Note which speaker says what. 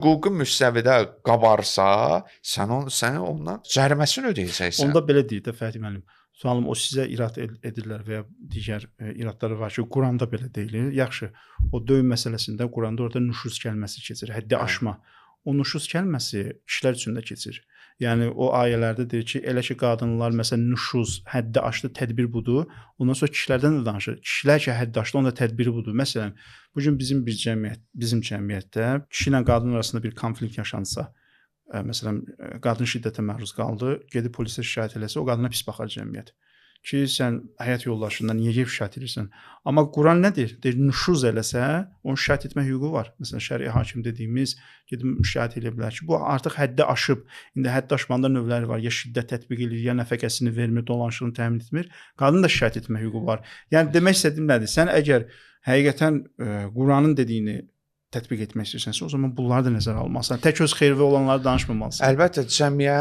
Speaker 1: Hüquqi müstəvidə qabarsa, sən onu sən ondan cəriməsini ödəyəcəksən.
Speaker 2: Onda belə deyir də Fəthi müəllim. Sualım o sizə irad edirlər və ya digər iradları var ki, Quranda belə deyilir. Yaxşı, o döyün məsələsində Quranda orada nüşuz kəlməsi keçir, həddi aşma. O nüşuz kəlməsi kişilər üçün də keçir. Yəni o ayələrdə deyir ki, elə ki qadınlar məsələn nüşuz, həddi aşdı, tədbir budur. Ondan sonra kişilərdən də danışır. Kişilər ki həddi aşdı, onun da tədbiri budur. Məsələn, bu gün bizim bir cəmiyyət, bizim cəmiyyətdə kişi ilə qadın arasında bir konflikt yaşansa, məsələn, qadın şiddətə məruz qaldı, gedib polisə şikayət eləsə, o qadına pis baxar cəmiyyət. Ki sən həyat yoldaşından niyə gedib şikayət edirsən? Amma Quran nə deyir? Deyir, nüşuz eləsə, onun şikayət etmə hüququ var. Məsələn, şəri hakim dediyimiz gedib şikayət eləyə bilər ki, bu artıq həddi aşıb. İndi həddi aşmanda növləri var. Ya şiddət tətbiq eləyir, ya nəfəqəsini vermir, dolanışığını təmin etmir. Qadının da şikayət etmə hüququ var. Yəni demək istədiyim nədir? Sən əgər həqiqətən Quranın dediyini tətbiq etmək istəyirsənsə, o zaman bunları da nəzərə almalısan. Tək öz xeyri olanları danışmamalısan.
Speaker 1: Əlbəttə, cəmiyyət